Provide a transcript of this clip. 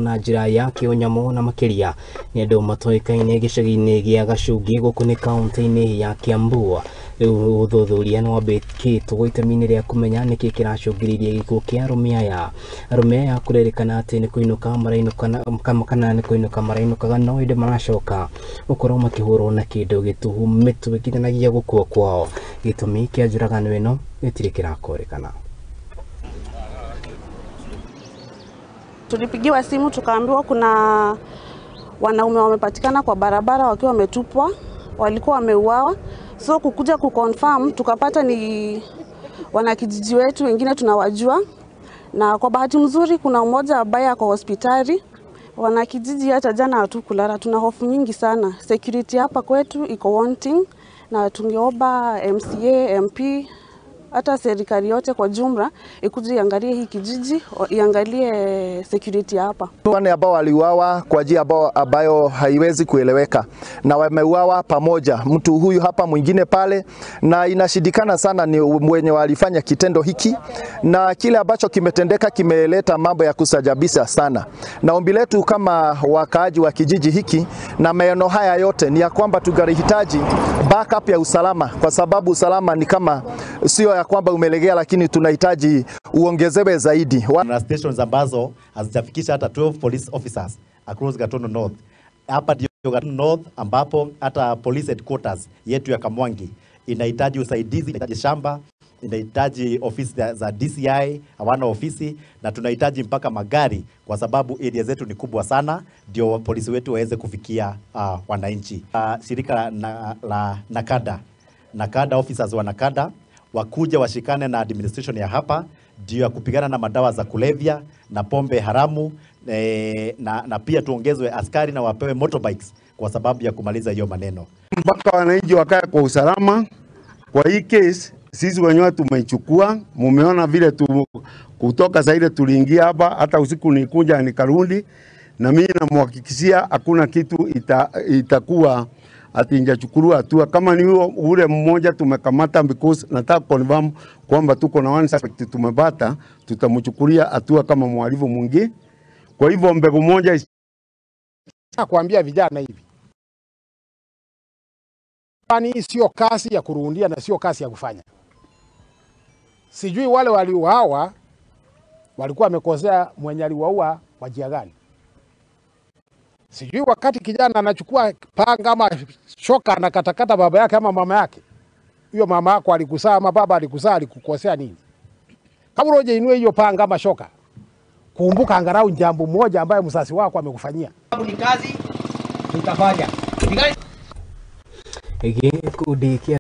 Na njĩra ya kĩũnyamũ na makĩria nĩ andũ matoĩkaine gĩcagi-inĩ gĩa Gacungi gũkũ nĩ kaunti-inĩ ya Kiambu. Rĩu ũthuthuria nĩ wambĩkĩtwo itemi-inĩ rĩa kũmenya nĩkĩ kĩracũngĩrĩirie gĩkuũ kĩa arũme aya. Arũme aya kũrerĩkana atĩ nĩ kũinũka marainũka kana nĩ kũinũka marainũkaga, no ĩndĩ maracoka gũkorwo makĩhũrwo na kĩndũ gĩtuhu mĩtwe nginyanagia gũkua kwao. Gĩtũmi kĩa njũragano ĩno gĩtirĩ kĩrakũrĩkana. Tulipigiwa simu tukaambiwa kuna wanaume wamepatikana kwa barabara wakiwa wametupwa, walikuwa wameuawa. So kukuja kuconfirm tukapata ni wanakijiji wetu, wengine tunawajua. Na kwa bahati mzuri kuna mmoja ambaye ako hospitali. Wanakijiji hata jana hatukulala, tuna hofu nyingi sana. Security hapa kwetu iko wanting, na tungeomba MCA, MP, hata serikali yote kwa jumla ikuje iangalie hii kijiji, iangalie security hapa. Wale ambao waliuawa kwa njia ambayo haiwezi kueleweka, na wameuawa pamoja, mtu huyu hapa mwingine pale, na inashindikana sana ni mwenye walifanya kitendo hiki, na kile ambacho kimetendeka kimeleta mambo ya kusajabisha sana. Na ombi letu kama wakaaji wa kijiji hiki na maeneo haya yote ni ya kwamba tunahitaji backup ya usalama, kwa sababu usalama ni kama sio ya kwamba umelegea, lakini tunahitaji uongezewe zaidi. Na stations ambazo hazijafikisha hata 12 police officers across Gatundu North. Hapa ndio Gatundu North ambapo hata police headquarters yetu ya Kamwangi inahitaji usaidizi, inahitaji shamba, inahitaji ofisi za DCI, hawana ofisi, na tunahitaji mpaka magari kwa sababu area zetu ni kubwa sana, ndio polisi wetu waweze kufikia wananchi. Shirika la Nakada, Nakada officers wa Nakada wakuja washikane na administration ya hapa ndio ya kupigana na madawa za kulevya na pombe haramu, na pia tuongezwe askari na wapewe motorbikes kwa sababu ya kumaliza hiyo maneno. Mpaka wananchi wakae kwa usalama. Kwa hii case sisi wenyewe tumeichukua, mumeona vile kutoka saa ile tuliingia hapa, hata usiku nikuja nikarudi, na mimi namhakikishia hakuna kitu itakuwa ati injachukuliwa hatua. Kama ni huo ule mmoja tumekamata, because nataka confirm kwamba tuko na one suspect tumepata, tutamchukulia hatua kama mhalifu mwingine. Kwa hivyo mbegu moja kuambia vijana hivi, kwani sio kasi ya kurundia na sio kasi ya kufanya. Sijui wale waliuawa walikuwa wamekosea mwenye aliwaua kwa njia gani. Sijui wakati kijana anachukua panga ama shoka na katakata baba yake ama mama yake, hiyo mama yako alikusaa ama baba alikusaa, alikukosea nini? Kama uroje inue hiyo panga ama shoka, kumbuka angalau jambo moja ambaye msasi wako amekufanyia. Ni kazi tutafanya. Gĩkundi kĩa